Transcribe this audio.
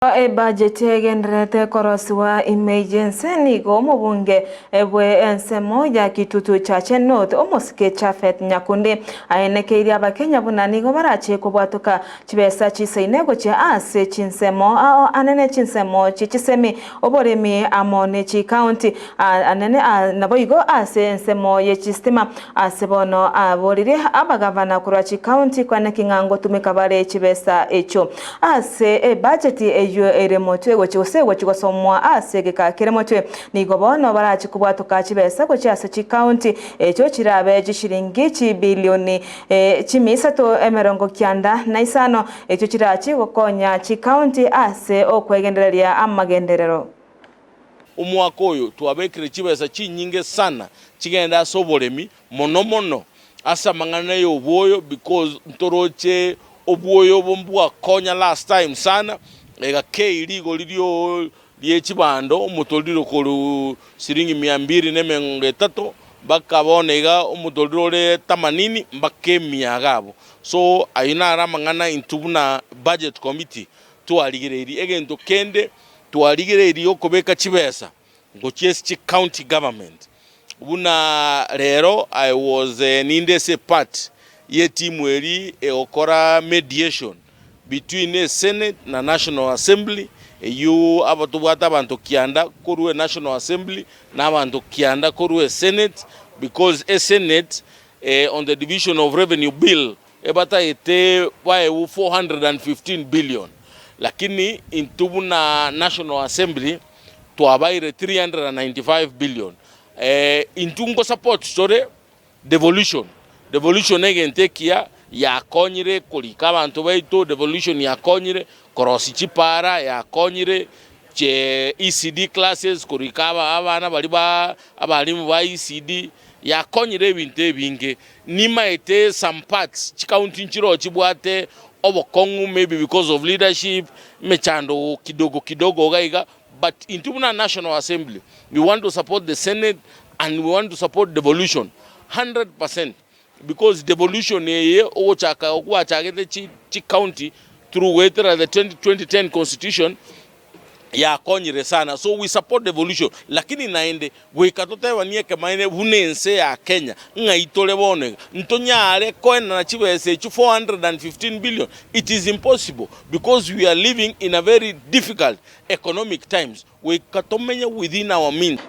Ebajeti egendererete korosigwa ime y'ense nigo omobunge bwe ensemo ya Kitutu Chache North omosike Japhet Nyakundi aenekeirie abakenya buna nigo barache kobwatoka chibesa chisaine gochia ase chinsemo ao anene chinsemo chie chisemi oboremi amo ne chikaunti anene naboigo ase ensemo ye chistima Ase bono aboririe abagavana korwa chikaunti kwaneki ng'a ngotumeka bare chibesa echio ase ebajeti eyio ere motwe gochia gose gochia gosomwa ase egeka kere motwe. Nigo bono barache kobwatoka chibesa gochia ase chikaunti echio chirabe chishilingi chibilioni chimia isato emerongo kianda na isano echio chirache gokonya chikaunti ase okwegendereria amagenderero. Omwaka oyo twabekire chibesa chinyinge sana chigende ase oboremi mono mono ase amang'ana ya obwoyo because ntoroche obwoyo obo mbwakonya last time sana egakei rigori rio rie chibando omotoriro korwa siringi mia mbiri na emengo etato mpaka bono iga omotoriro ore themanini mpaka emia iga abwo. So ayio naro amang'ana intwe buna budget committee twarigereirie. Egento kende Twarigereirie okobeka chibesa gochia ase chi county government buna rero I was ninde ase epart ye team eria egokora mediation between esenate na national assembly eyio aba tobwate abanto kianda korwa enational assembly na abanto kianda korwa esenate because esenate on the division of revenue bill Ebataete baegwe 415 billion, lakini intwe buna National Assembly twabaire 395 billion. Intwe ngo support tore devolution, devolution negento ekiya yakonyire korika abanto baito, devolution yakonyire korosia chipara, yakonyire ECD classes korika abana baria ba abalimu ba ECD, yakonyire ebinto ebinge. Nimaete some parts chikaunti nchiroo chibwate obokong'u maybe because of leadership, emechando kidogo kidogo iga iga, but intwe buna National Assembly we want to support the Senate and we want to support devolution 100% because devolution eye ogochaka okwo bachagete chi chikaunti through goetera the 2010 constitution yakonyire sana so we support devolution lakini naende goika totebanie ekemaene buna ense ya Kenya ng'ai tore bono iga ntonyare koenana chibesa echio 415 billion it is impossible because we are living in a very difficult economic times goika tomenye within our means.